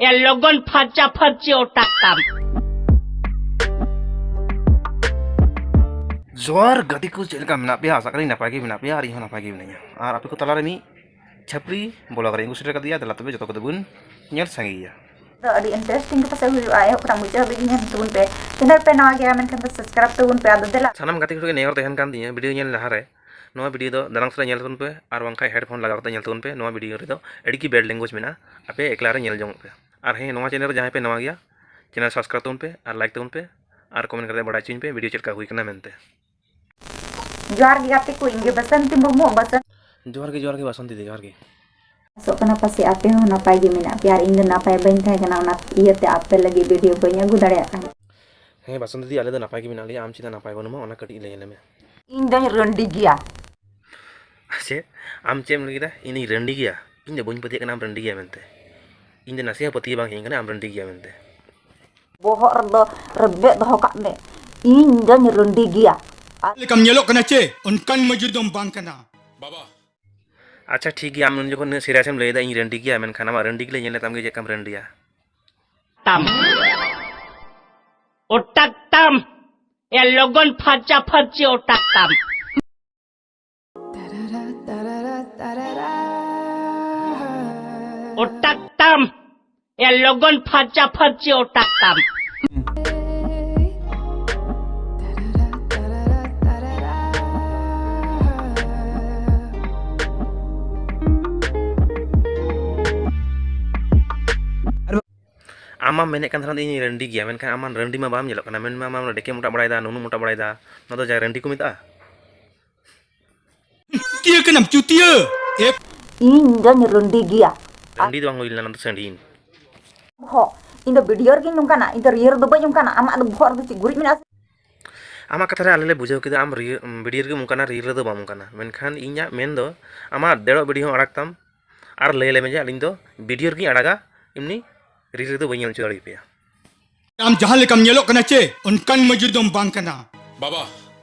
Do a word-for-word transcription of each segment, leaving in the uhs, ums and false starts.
ᱮ ᱞᱚᱜᱚᱱ ᱯᱷᱟᱨᱪᱟ ᱯᱷᱟᱨᱪᱤ ᱚᱴᱟᱜ ᱛᱟᱢ᱾ ᱡᱚᱦᱟᱨ ᱜᱟᱛᱮ ᱠᱚ, ᱪᱮᱫ ᱞᱮᱠᱟ ᱢᱮᱱᱟᱜ ᱯᱮᱭᱟ? ᱟᱥᱟ ᱠᱟᱹᱱᱟᱹᱧ ᱱᱟᱯᱟᱭ ᱜᱮ ᱢᱮᱱᱟᱜ ᱯᱮᱭᱟ ᱟᱨ ᱤᱧ ᱦᱚᱸ ᱱᱟᱯᱟᱭ ᱜᱮ ᱢᱤᱱᱟᱹᱧᱟ᱾ ᱟᱨ ᱟᱯᱮ ᱠᱚ ᱛᱟᱞᱟᱨᱮ ᱢᱤᱫ ᱪᱷᱟᱹᱯᱨᱤ ᱵᱞᱚᱜᱟᱨ ᱤᱧ ᱟᱹᱜᱩ ᱥᱮᱴᱮᱨ ᱠᱟᱫᱮᱭᱟ᱾ ᱫᱮᱞᱟ ᱛᱚᱵᱮ ᱡᱚᱛᱚ ᱠᱚᱫᱚ ᱵᱚᱱ ᱧᱮᱞ ᱥᱟᱸᱜᱮᱭᱟ᱾ ᱫᱚ ᱟᱹᱰᱤ ᱤᱱᱴᱟᱨᱮᱥᱴᱤᱝ ᱜᱮ ᱯᱟᱥᱮᱡ ᱦᱩᱭᱩᱜᱼᱟ᱾ ᱮᱦᱚᱵ ᱠᱷᱚᱱᱟᱜ ᱢᱩᱪᱟᱹᱫ ᱦᱟᱹᱵᱤᱡ ᱜᱮ ᱧᱮᱞ ᱛᱟᱵᱚᱱ ᱯᱮ᱾ ᱪᱮᱱᱮᱞ ᱯᱮ ᱱᱟᱣᱟ ᱜᱮᱭᱟ ᱢᱮᱱᱠᱷᱟᱱ ᱫᱚ ᱥᱟᱵᱥᱠᱨᱟᱭᱤᱵ ᱛᱟᱵᱚᱱ ᱯᱮ᱾ ᱟᱫᱚ ᱫᱮᱞᱟ᱾ ᱥᱟᱱᱟᱢ ᱜᱟᱛᱮ ᱠᱚ ᱜᱮ ᱱᱮᱦᱚᱨ ᱛᱟᱦᱮᱱ ᱠᱟᱱ ᱛᱤᱧᱟᱹ, ᱵᱷᱤᱰᱤᱭᱳ ᱧᱮᱞ ᱞᱟᱦᱟᱨᱮ ᱱᱚᱣᱟ ᱵᱷᱤᱰᱤᱭᱳ ᱫᱚ ᱫᱟᱱᱟᱝ ᱥᱮᱫ ᱧᱮᱞ ᱛᱟᱵᱚᱱ ᱯᱮ ᱟᱨ ᱵᱟᱝᱠᱷᱟᱱ ᱦᱮᱰᱯᱷᱳᱱ ᱞᱟᱜᱟᱣ ᱠᱟᱛᱮ ᱧᱮᱞ ᱛᱟᱵᱚᱱ ᱯᱮ᱾ ᱱᱚᱣᱟ ᱵᱷᱤᱰᱤᱭᱳ ᱨᱮᱫᱚ ᱟᱹᱰᱤ ᱜᱮ ᱵᱮᱰ ᱞᱮᱝᱜᱩᱭᱮᱡᱽ ᱢᱮᱱᱟᱜᱼᱟ, ᱟᱯᱮ ᱮᱠᱞᱟ ᱨᱮ ᱧᱮᱞ ᱡᱚᱝᱚᱜ ᱯᱮ᱾ ᱟᱨ ᱦᱮᱸ, ᱱᱚᱣᱟ ᱪᱮᱱᱮᱞ ᱨᱮ ᱡᱟᱦᱟᱸᱭ ᱯᱮ ᱱᱟᱣᱟ ᱜᱮᱭᱟ, ᱪᱮᱱᱮᱞ ᱥᱟᱵᱥᱠᱨᱟᱭᱤᱵ ᱛᱟᱵᱚᱱ ᱯᱮ ᱟᱨ ᱞᱟᱭᱤᱠ ᱛᱟᱵᱚᱱ ᱯᱮ ᱟᱨ ᱠᱚᱢᱮᱱᱴ ᱠᱟᱛᱮ ᱵᱟᱲᱟᱭ ᱦᱚᱪᱚᱧ ᱯᱮ ᱵᱷᱤᱰᱤᱭᱳ ᱪᱮᱫ ᱞᱮᱠᱟ ᱦᱩᱭ ᱠᱟᱱᱟ ᱢᱮᱱᱛᱮ᱾ ᱡᱚᱦᱟᱨ ᱜᱮ ᱜᱟᱛᱮ ᱠᱚ, ᱤᱧ ᱜᱮ ᱵᱟᱥᱚᱱᱛᱤ ᱢᱩᱨᱢᱩ᱾ ᱵᱟᱥᱚᱱᱛᱤ ᱡᱚᱦᱟᱨ ᱜᱮ, ᱡᱚᱦᱟᱨ ᱜᱮ ᱵᱟᱥᱚᱱᱛᱤ ᱫᱤ, ᱡᱚᱦᱟᱨ ᱜᱮ᱾ ᱟᱥᱚᱜ ᱠᱟᱱᱟ ᱯᱟᱥᱮ ᱟᱯᱮ ᱦᱚᱸ ᱱᱟᱯᱟᱭ ᱜᱮ ᱢᱮᱱᱟᱜ ᱯᱮᱭᱟ, ᱟᱨ ᱤᱧ ᱫᱚ ᱱᱟᱯᱟᱭ ᱵᱟᱹᱧ ᱛᱟᱦᱮᱸ ᱠᱟᱱᱟ, ᱚᱱᱟ ᱤᱭᱟᱹᱛᱮ ᱟᱯᱮ ᱞᱟᱹᱜᱤᱫ ᱵᱷᱤᱰᱤᱭᱳ ᱵᱟᱹᱧ ᱟᱹᱜᱩ ᱫᱟᱲᱮᱭᱟᱜ ᱠᱟᱱᱟ᱾ ᱦᱮᱸ ᱵᱟᱥᱚᱱᱛᱤ ᱫᱤ, ᱟᱞᱮ ᱫᱚ ᱱᱟᱯᱟᱭ ᱜᱮ ᱢᱮᱱᱟᱜ ᱞᱮᱭᱟ, ᱟᱢ ᱪᱮᱫᱟᱜ ᱱᱟᱯᱟᱭ ᱵᱟᱹᱱᱩᱢᱟ ᱚᱱᱟ ᱠᱟᱹᱴᱤᱡ ᱞᱟᱹᱭ ᱟᱞᱮ ᱢᱮ᱾ ᱤᱧ ᱫᱚᱧ ᱨᱟᱹᱱᱰᱤ ᱜᱮᱭᱟ᱾ ᱪᱮᱫ? ᱟᱢ ᱪᱮᱫ ᱮᱢ ᱞᱟᱹᱭ ᱠᱮᱫᱟ? ᱤᱧ ᱫᱚᱧ ᱨᱟᱹᱱᱰᱤ ᱜᱮᱭᱟ? ᱤᱧ ᱫᱚ ᱵᱟᱹᱧ ᱯᱟᱹᱛᱭᱟᱹᱜ ᱠᱟᱱᱟ ᱟᱢ ᱨᱟᱹᱱᱰᱤ ᱜᱮᱭᱟ ᱢᱮᱱᱛᱮ᱾ ᱤᱧ ᱫᱚ ᱱᱟᱥᱮ ᱦᱚᱸ ᱯᱟᱹᱛᱭᱟᱹᱣ ᱵᱟᱝ ᱦᱮᱡ ᱠᱟᱱᱟ ᱟᱢ ᱨᱟᱹᱱᱰᱤ ᱜᱮᱭᱟ ᱢᱮᱱᱛᱮ᱾ ᱵᱚᱦᱚᱜ ᱨᱮᱫᱚ ᱨᱮᱵᱮᱫ ᱫᱚᱦᱚ ᱠᱟᱜ ᱢᱮ, ᱤᱧ ᱫᱚᱧ ᱨᱟᱹᱱᱰᱤ ᱜᱮᱭᱟ᱾ ᱞᱮᱠᱟᱢ ᱧᱮᱞᱚᱜ ᱠᱟᱱᱟ ᱪᱮ? ᱚᱱᱠᱟᱱ ᱢᱟᱹᱡᱩᱨ ᱫᱚᱢ ᱵᱟᱝ ᱠᱟᱱᱟ᱾ ᱟᱪᱪᱷᱟ ᱴᱷᱤᱠ ᱜᱮᱭᱟ, ᱟᱢ ᱩᱱ ᱡᱚᱠᱷᱚᱱ ᱩᱱᱟᱹᱜ ᱥᱤᱨᱤᱭᱟᱥ ᱮᱢ ᱞᱟᱹᱭᱫᱟ ᱤᱧ ᱨᱟᱹᱱᱰᱤ ᱜᱮᱭᱟ, ᱢᱮᱱᱠᱷᱟᱱ ᱟᱢᱟᱜ ᱨᱟᱹᱱᱰᱤ ᱜᱮᱞᱮ ᱧᱮᱞ ᱞᱮᱫ ᱛᱟᱢ ᱜᱮ, ᱪᱮᱫ ᱞᱮᱠᱟᱢ ᱨᱟᱹᱱᱰᱤᱭᱟ? ᱛᱟᱢ ᱚᱴᱟᱜ ᱛᱟᱢ᱾ ᱮ ᱞᱚᱜᱚᱱ ᱯᱷᱟᱨᱪᱟ ᱯᱷᱟᱨᱪᱤ ᱚᱴᱟᱜ ᱛᱟᱢ᱾ ᱚᱴᱟᱜ ᱛᱟᱢ᱾ ᱮ ᱞᱚᱜᱚᱱ ᱯᱷᱟᱨᱪᱟ ᱯᱷᱟᱨᱪᱤ ᱚᱴᱟᱜ ᱛᱟᱢ᱾ ᱟᱢ ᱢᱟᱢ ᱢᱮᱱᱮᱫ ᱠᱟᱱ ᱛᱟᱦᱮᱱᱟ ᱤᱧ ᱨᱟᱹᱱᱰᱤ ᱜᱮᱭᱟ, ᱢᱮᱱᱠᱷᱟᱱ ᱟᱢ ᱢᱟ ᱨᱟᱹᱱᱰᱤ ᱢᱟ ᱵᱟᱢ ᱧᱮᱞᱚᱜ ᱠᱟᱱᱟ᱾ ᱢᱮᱱᱢᱟ ᱟᱢ ᱰᱮᱠᱮᱢ ᱚᱴᱟᱜ ᱵᱟᱲᱟᱭᱮᱫᱟ, ᱱᱩᱱᱩᱢ ᱚᱴᱟᱜ ᱵᱟᱲᱟᱭᱮᱫᱟ, ᱱᱚᱣᱟ ᱫᱚ ᱡᱟᱦᱟᱸ ᱨᱟᱹᱱᱰᱤ ᱠᱚ ᱢᱮᱛᱟᱜᱼᱟ? ᱪᱩᱛᱤᱭᱟᱹ ᱠᱟᱱᱟᱢ ᱪᱩᱛᱤᱭᱟᱹ᱾ ᱤᱧ ᱫᱚᱧ ᱨᱟᱹᱱᱰᱤ ᱜᱮᱭᱟ᱾ ᱨᱟᱹᱱᱰᱤ ᱫᱚ ᱵᱟᱝ ᱦᱩᱭ ᱞᱮᱱᱟ, ᱚᱱᱟ ᱫᱚ ᱥᱟᱺᱰᱤ᱾ ᱵᱚᱦᱚᱜ, ᱤᱧ ᱫᱚ ᱵᱷᱤᱰᱤᱭᱳ ᱨᱮᱜᱮᱧ ᱱᱚᱝᱠᱟᱱᱟ, ᱤᱧ ᱫᱚ ᱨᱤᱭᱮᱞ ᱨᱮᱫᱚ ᱵᱟᱹᱧ ᱚᱱᱠᱟᱱᱟ᱾ ᱟᱢᱟᱜ ᱫᱚ ᱵᱚᱦᱚᱜ ᱨᱮᱫᱚ ᱪᱮᱫ ᱜᱩᱨᱤᱡ ᱢᱮᱱᱟᱜᱼᱟ? ᱟᱢᱟᱜ ᱠᱟᱛᱷᱟ ᱨᱮ ᱟᱞᱮ ᱞᱮ ᱵᱩᱡᱷᱟᱹᱣ ᱠᱮᱫᱟ ᱟᱢ ᱨᱤᱭᱮᱞ, ᱵᱷᱤᱰᱤᱭᱳ ᱨᱮᱜᱮᱢ ᱚᱱᱠᱟᱱᱟ, ᱨᱤᱭᱮᱞ ᱨᱮᱫᱚ ᱵᱟᱢ ᱚᱱᱠᱟᱱᱟ᱾ ᱢᱮᱱᱠᱷᱟᱱ ᱤᱧᱟᱹᱜ ᱢᱮᱱ ᱫᱚ ᱟᱢᱟᱜ ᱫᱮᱲᱚᱜ ᱵᱷᱤᱰᱤᱭᱳ ᱦᱚᱸ ᱟᱲᱟᱜᱽ ᱛᱟᱢ ᱟᱨ ᱞᱟᱹᱭ ᱟᱞᱮ ᱢᱮ ᱡᱮ ᱟᱹᱞᱤᱧ ᱫᱚ ᱵᱷᱤᱰᱤᱭᱳ ᱨᱮᱜᱮᱧ ᱟᱲᱟᱜᱟ, ᱮᱢᱱᱤ ᱨᱤᱞ ᱨᱮᱫᱚ ᱵᱟᱹᱧ ᱧᱮᱞ ᱦᱚᱪᱚ ᱫᱟᱲᱮᱭᱟᱯᱮᱭᱟ᱾ ᱟᱢ ᱡᱟᱦᱟᱸ ᱞᱮᱠᱟᱢ ᱧᱮᱞᱚᱜ ᱠᱟᱱᱟ ᱪᱮ, ᱚᱱᱠᱟᱱ ᱢᱟᱹᱡᱩᱨ ᱫᱚᱢ ᱵᱟᱝ ᱠᱟᱱᱟ᱾ ᱵᱟᱵᱟ,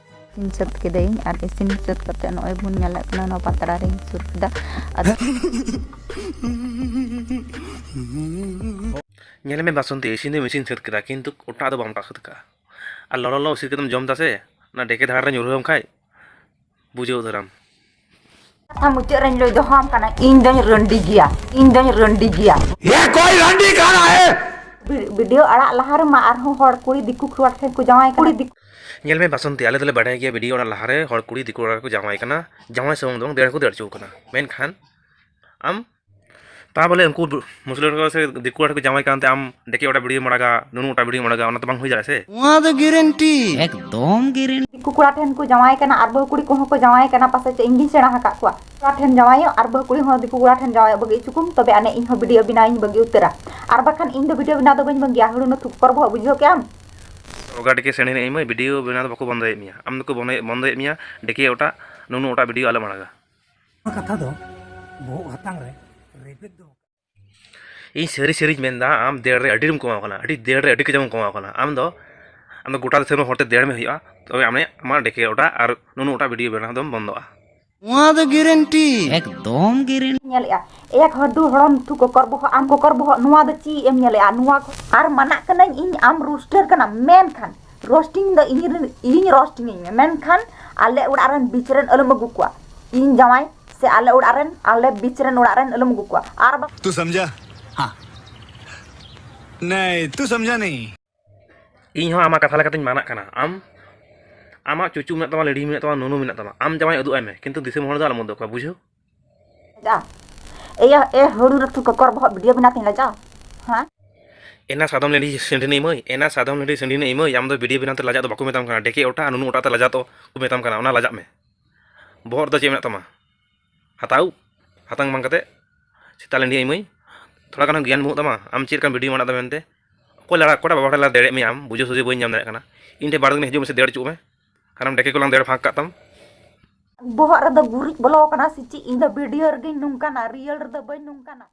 ᱤᱥᱤᱱ ᱥᱟᱹᱛ ᱠᱮᱫᱟᱹᱧ ᱟᱨ ᱤᱥᱤᱱ ᱥᱟᱹᱛ ᱠᱟᱛᱮ ᱱᱚᱜᱼᱚᱭ ᱵᱚᱱ ᱧᱮᱞᱮᱫ ᱠᱟᱱᱟ, ᱱᱚᱣᱟ ᱯᱟᱛᱲᱟ ᱨᱮᱧ ᱥᱩᱨ ᱠᱮᱫᱟ᱾ ᱟᱫᱚ ᱧᱮᱞ ᱢᱮ ᱵᱟᱥᱚᱱᱛᱤ, ᱤᱥᱤᱱ ᱫᱚᱢ ᱤᱥᱤᱱ ᱥᱟᱹᱛ ᱠᱮᱫᱟ, ᱠᱤᱱᱛᱩ ᱚᱴᱟᱜ ᱫᱚ ᱵᱟᱢ ᱚᱴᱟᱜ ᱥᱟᱹᱛ ᱠᱟᱜᱼᱟ᱾ ᱟᱨ ᱞᱚᱞᱚ ᱞᱚᱞᱚ ᱤᱥᱤᱱ ᱠᱟᱛᱮᱢ ᱡᱚᱢ ᱫᱟ ᱥᱮ, ᱚᱱᱟ ᱰᱮᱠᱮ ᱫᱷᱟᱨᱮ ᱨᱮ ᱧᱩᱨᱦᱟᱹᱣ ᱟᱢ ᱠᱷᱟᱡ ᱵᱩᱡᱷᱟᱹᱣ ᱩᱛᱟᱹᱨᱟᱢ᱾ ᱠᱟᱛᱷᱟ ᱢᱩᱪᱟᱹᱫ ᱨᱮᱧ ᱞᱟᱹᱭ ᱫᱚᱦᱚ ᱟᱢ ᱠᱟᱱᱟ, ᱤᱧ ᱫᱚᱧ ᱨᱟᱹᱱᱰᱤ ᱜᱮᱭᱟ, ᱤᱧ ᱫᱚᱧ ᱨᱟᱹᱱᱰᱤ ᱜᱮᱭᱟ᱾ ये कोई रंडी कहाँ है? ᱵᱷᱤ-, ᱵᱷᱤᱰᱤᱭᱳ ᱟᱲᱟᱜ ᱞᱟᱦᱟ ᱨᱮᱢᱟ ᱟᱨᱦᱚᱸ ᱦᱚᱲ ᱠᱩᱲᱤ ᱫᱤᱠᱩ ᱠᱚᱲᱟ ᱴᱷᱮᱱ ᱠᱚ ᱡᱟᱶᱟᱭ ᱠᱟᱱᱟ, ᱫᱤᱠᱩ ᱧᱮᱞ ᱢᱮ ᱵᱟᱥᱚᱱᱛᱤ, ᱟᱞᱮ ᱫᱚᱞᱮ ᱵᱟᱰᱟᱭ ᱜᱮᱭᱟ ᱵᱷᱤᱰᱤᱭᱳ ᱟᱲᱟᱜ ᱞᱟᱦᱟᱨᱮ ᱦᱚᱲ ᱠᱩᱲᱤ ᱫᱤᱠᱩ ᱠᱚᱲᱟ ᱠᱚ ᱡᱟᱶᱟᱭ ᱠᱟᱱᱟ᱾ ᱡᱟᱶᱟᱭ ᱥᱩᱢᱩᱝ ᱫᱚ ᱵᱟᱝ, ᱫᱟᱹᱲ ᱦᱚᱸᱠᱚ ᱫᱟᱹᱲ ᱦᱚᱪᱚ ᱠᱟᱱᱟ᱾ ᱢᱮᱱᱠᱷᱟᱱ ᱟᱢ ᱛᱟ ᱵᱚᱞᱮ ᱩᱱᱠᱩ ᱵᱩ-, ᱢᱩᱥᱞᱟᱹ ᱠᱚ ᱥᱮ ᱫᱤᱠᱩ ᱠᱚᱲᱟ ᱠᱚ ᱡᱟᱶᱟᱭ ᱠᱟᱱᱛᱮ ᱟᱢ ᱰᱮᱠᱮ ᱚᱲᱟᱜ ᱵᱷᱤᱰᱤᱭᱳᱢ ᱟᱲᱟᱜᱟ, ᱱᱩᱱᱩ ᱚᱲᱟᱜ ᱵᱷᱤᱰᱤᱭᱳᱢ ᱟᱲᱟᱜᱟ, ᱚᱱᱟ ᱫᱚ ᱵᱟᱝ ᱦᱩᱭ ᱫᱟᱲᱮᱭᱟᱜᱼᱟ ᱥᱮ? ᱱᱚᱣᱟ ᱫᱚ ᱜᱮᱨᱮᱱᱴᱤ᱾ ᱮᱠᱫᱚᱢ ᱜᱮᱨᱮᱱᱴᱤ᱾ ᱫᱤᱠᱩ ᱠᱚᱲᱟ ᱴᱷᱮᱱ ᱠᱚ ᱡᱟᱶᱟᱭ ᱠᱟᱱᱟ ᱟᱨ ᱵᱟᱹᱦᱩ ᱠᱩᱲᱤ ᱠᱚᱦᱚᱸ ᱠᱚ ᱡᱟᱶᱟᱭ ᱠᱟᱱᱟ, ᱯᱟᱥᱮᱡ ᱪᱮᱫ ᱤᱧ ᱜᱤᱧ ᱥᱮᱬᱟ ᱟᱠᱟᱫ ᱠᱚᱣᱟ᱾ ᱠᱚᱲᱟ ᱴᱷᱮᱱ ᱡᱟᱶᱟᱭᱚᱜ ᱟᱨ ᱵᱟᱹᱦᱩ ᱠᱩᱲᱤ ᱦᱚᱸ ᱫᱤᱠᱩ ᱠᱚᱲᱟ ᱴᱷᱮᱱ ᱡᱟᱶᱟᱭᱚᱜ ᱵᱟᱹᱜᱤ ᱦᱚᱪᱚ ᱠᱚᱢ, ᱛᱚᱵᱮ ᱟᱹᱱᱤᱡ ᱤᱧ ᱦᱚᱸ ᱵᱷᱤᱰᱤᱭᱳ ᱵᱮᱱᱟᱣ ᱤᱧ ᱵᱟᱹᱜᱤ ᱩᱛᱟᱹᱨᱟ᱾ ᱟᱨ ᱵᱟᱠᱷᱟᱱ ᱤᱧ ᱫᱚ ᱵᱷᱤᱰᱤᱭᱳ ᱵᱮᱱᱟᱣ ᱫᱚ ᱵᱟᱹᱧ ᱵᱟᱹᱜᱤᱭᱟ, ᱦᱩᱲᱩ ᱱᱟᱹᱛᱷᱩ ᱠᱚᱠᱚᱨ ᱵᱚᱦᱚᱜ, ᱵᱩᱡᱷᱟᱹᱣ ᱠᱮᱜ ᱟᱢ? ᱨᱚᱜᱟ ᱰᱮᱠᱮ ᱥᱮᱬᱮ ᱱᱮ ᱤᱢᱟᱹᱭ, ᱵᱷᱤᱰᱤᱭᱳ ᱵᱮᱱᱟᱣ ᱫᱚ ᱵᱟᱠᱚ ᱵᱚᱱᱫᱚᱭᱮᱫ ᱢᱮᱭᱟ, ᱟᱢ ᱫᱚᱠᱚ ᱵᱚᱱᱫᱚᱭᱮᱫ, ᱵᱚᱱᱫᱚᱭᱮᱫ ᱢᱮᱭᱟ ᱰᱮᱠᱮ ᱚᱴᱟᱜ, ᱱᱩᱱᱩ ᱚᱴᱟᱜ ᱵᱷᱤᱰᱤᱭᱳ ᱟᱞᱚᱢ ᱟᱲᱟᱜᱟ᱾ ᱱᱚᱣᱟ ᱠᱟᱛᱷᱟ ᱫᱚ ᱵᱚᱦᱚᱜ ᱦᱟᱛᱟᱝ ᱨᱮ ᱨᱮᱵᱮᱫ ᱫᱚ᱾ ᱤᱧ ᱥᱟᱹᱨᱤ ᱥᱟᱹᱨᱤᱧ ᱢᱮᱱᱫᱟ, ᱟᱢ ᱫᱮᱲ ᱨᱮ ᱟᱹᱰᱤ ᱰᱷᱮᱨᱮᱢ ᱠᱚᱢᱟᱣ ᱠᱟᱱᱟ, ᱟᱹᱰᱤ ᱫᱮᱲ ᱨᱮ ᱟᱹᱰᱤ ᱠᱟᱡᱟᱠᱮᱢ ᱠᱚᱢᱟᱣ ᱠᱟᱱᱟ᱾ ᱟᱢ ᱫᱚ, ᱟᱢ ᱫᱚ ᱜᱚᱴᱟ ᱫᱤᱥᱚᱢ ᱨᱮᱱ ᱦᱚᱲ ᱛᱮ ᱫᱮᱲ ᱢᱮ ᱦᱩᱭᱩᱜᱼᱟ, ᱛᱚᱵᱮ ᱟᱢ ᱟᱢᱟᱜ ᱰᱮᱠᱮ ᱚᱴᱟᱜ ᱟᱨ ᱱᱩᱱᱩ ᱚᱴᱟᱜ ᱵᱷᱤᱰᱤᱭᱳ ᱵᱮᱱᱟᱣ ᱫᱚᱢ ᱵᱚᱱᱫᱚᱜᱼᱟ᱾ ᱱᱚᱣᱟ ᱫᱚ ᱜᱮᱨᱮᱱᱴᱤ᱾ ᱮᱠᱫᱚᱢ ᱜᱮᱨᱮᱱᱴᱤ᱾ ᱧᱮᱞᱮᱜᱼᱟ, ᱮᱠ ᱦᱟᱹᱰᱩ ᱦᱚᱲᱚᱢ ᱛᱷᱩ ᱠᱚᱠᱚᱨ ᱵᱚᱦᱚᱜ, ᱟᱢ ᱠᱚᱠᱚᱨ ᱵᱚᱦᱚᱜ, ᱱᱚᱣᱟ ᱫᱚ ᱪᱮᱫ ᱮᱢ ᱧᱮᱞᱮᱜᱼᱟ? ᱱᱚᱣᱟ ᱠᱚ ᱟᱨ ᱢᱟᱱᱟᱜ ᱠᱟᱹᱱᱟᱹᱧ ᱤᱧ, ᱟᱢ ᱨᱳᱥᱴᱟᱨ ᱠᱟᱱᱟᱢ, ᱢᱮᱱᱠᱷᱟᱱ ᱨᱳᱥᱴᱤᱝ ᱫᱚ ᱤᱧ ᱨᱮᱱ, ᱤᱧ ᱨᱳᱥᱴᱤᱝ ᱤᱧ ᱢᱮ, ᱢᱮᱱᱠᱷᱟᱱ ᱟᱞᱮ ᱚᱲᱟᱜ ᱨᱮᱱ ᱵᱤᱪ ᱨᱮᱱ ᱟᱞᱚᱢ ᱟᱹᱜᱩ ᱠᱚᱣᱟ᱾ ᱤᱧ ᱡᱟᱶᱟᱭ ᱥᱮ ᱟᱞᱮ ᱚᱲᱟᱜ ᱨᱮᱱ, ᱟᱞᱮ ᱵᱤᱪ ᱨᱮᱱ ᱚᱲᱟᱜ ᱨᱮᱱ ᱟᱞᱚᱢ ᱟᱹᱜᱩ ᱠᱚᱣᱟ᱾ ᱟᱨ ᱵᱟ- तू समझा? हाँ। नहीं, तू समझा नहीं। ᱤᱧ ᱦᱚᱸ ᱟᱢᱟᱜ ᱠᱟᱛᱷᱟ ᱞᱮᱠᱟᱛᱮᱧ ᱢᱟᱱᱟᱜ ᱠᱟᱱᱟ᱾ ᱟᱢ, ᱟᱢᱟᱜ ᱪᱩᱪᱩ ᱢᱮᱱᱟᱜ ᱛᱟᱢᱟ, ᱞᱤᱰᱤ ᱢᱮᱱᱟᱜ ᱛᱟᱢᱟ, ᱱᱩᱱᱩ ᱢᱮᱱᱟᱜ ᱛᱟᱢᱟ, ᱟᱢ ᱡᱟᱶᱟᱭ ᱩᱫᱩᱜ ᱟᱭ ᱢᱮ, ᱠᱤᱱᱛᱩ ᱫᱤᱥᱚᱢ ᱦᱚᱲ ᱫᱚ ᱟᱞᱚᱢ ᱩᱫᱩᱜ ᱠᱚᱣᱟ, ᱵᱩᱡᱷᱟᱹᱣ? ᱞᱟᱡᱟ᱾ ᱮᱭᱟ, ᱮ ᱦᱩᱲᱩ ᱨᱮ ᱛᱩ ᱠᱚᱠᱚᱨ ᱵᱚᱦᱚᱜ ᱵᱷᱤᱰᱤᱭᱳ ᱵᱮᱱᱟᱣ ᱛᱤᱧ ᱞᱟᱡᱟ? ᱦᱮᱸ? ᱮᱱᱟ ᱥᱟᱫᱚᱢ ᱞᱮᱰᱤ ᱥᱮᱱᱰᱤᱱ ᱤᱢᱟᱹᱭ, ᱮᱱᱟ ᱥᱟᱫᱚᱢ ᱞᱮᱰᱤ ᱥᱮᱱᱰᱤᱱ ᱤᱢᱟᱹᱭ, ᱟᱢ ᱫᱚ ᱵᱷᱤᱰᱤᱭᱳ ᱵᱮᱱᱟᱣ ᱛᱮ ᱞᱟᱡᱟᱜ ᱫᱚ ᱵᱟᱠᱚ ᱢᱮᱛᱟᱢ ᱠᱟᱱᱟ, ᱰᱮᱠᱮ ᱚᱴᱟ ᱱᱩᱱᱩ ᱚᱴᱟ ᱛᱮ ᱞᱟᱡᱟᱜ ᱫᱚ ᱠᱚ ᱢᱮᱛᱟᱢ ᱠᱟᱱᱟ, ᱚᱱᱟ ᱞᱟᱡᱟᱜ ᱢᱮ᱾ ᱵᱚᱦᱚᱜ ᱨᱮᱫᱚ ᱪᱮᱫ ᱢᱮᱱᱟᱜ ᱛᱟᱢᱟ? ᱦᱟᱛᱟᱣ, ᱦᱟᱛᱟᱝ ᱵᱟᱝ ᱠᱟᱛᱮ ᱥᱮᱛᱟ ᱞᱮᱱᱰᱤᱭᱟ ᱤᱢᱟᱹᱭ, ᱛᱷᱚᱲᱟ ᱜᱟᱱ ᱦᱚᱸ ᱜᱮᱭᱟᱱ ᱵᱟᱹᱱᱩᱜ ᱛᱟᱢᱟ᱾ ᱟᱢ ᱪᱮᱫ ᱞᱮᱠᱟᱱ ᱵᱷᱤᱰᱤᱭᱳᱢ ᱟᱲᱟᱜ ᱫᱟ ᱢᱮᱱᱛᱮ? ᱚᱠᱚᱭ ᱞᱟᱲᱟ, ᱚᱠᱚᱭᱴᱟᱜ ᱵᱟᱵᱟ ᱦᱚᱲ ᱞᱟᱲᱟ ᱫᱟᱲᱮᱭᱟᱜ ᱢᱮᱭᱟ ᱟᱢ? ᱵᱩᱡᱷᱟᱹᱣ ᱥᱩᱡᱷᱟᱹᱣ ᱵᱟᱹᱧ ᱧᱟᱢ ᱫᱟᱲᱮᱭᱟᱜ ᱠᱟᱱᱟ᱾ ᱤᱧ ᱴᱷᱮᱱ ᱵᱟᱨ ᱫᱤᱱ ᱦᱤᱡᱩᱜ ᱢᱮᱥᱮ, ᱫᱟᱹᱲ ᱦᱚᱪᱚᱜ ᱢᱮ᱾ ᱠᱟᱨᱚᱱ ᱰᱮᱠᱮ ᱠᱚᱞᱟᱝ ᱫᱟᱹᱲ ᱯᱷᱟᱸᱠ ᱠᱟᱜ ᱛᱟᱢ᱾ ᱵᱚᱦᱚᱜ ᱨᱮᱫᱚ ᱜᱩᱨᱤᱡ ᱵᱚᱞᱚ ᱟᱠᱟᱱᱟ ᱥᱮ ᱪᱮᱫ? ᱤᱧ ᱫᱚ ᱵᱷᱤᱰᱤᱭᱳ ᱨᱮᱜᱮᱧ ᱱᱚᱝᱠᱟᱱᱟ, ᱨᱤᱭᱮᱞ ᱨᱮᱫᱚ ᱵᱟᱹᱧ ᱱᱚᱝᱠᱟᱱᱟ᱾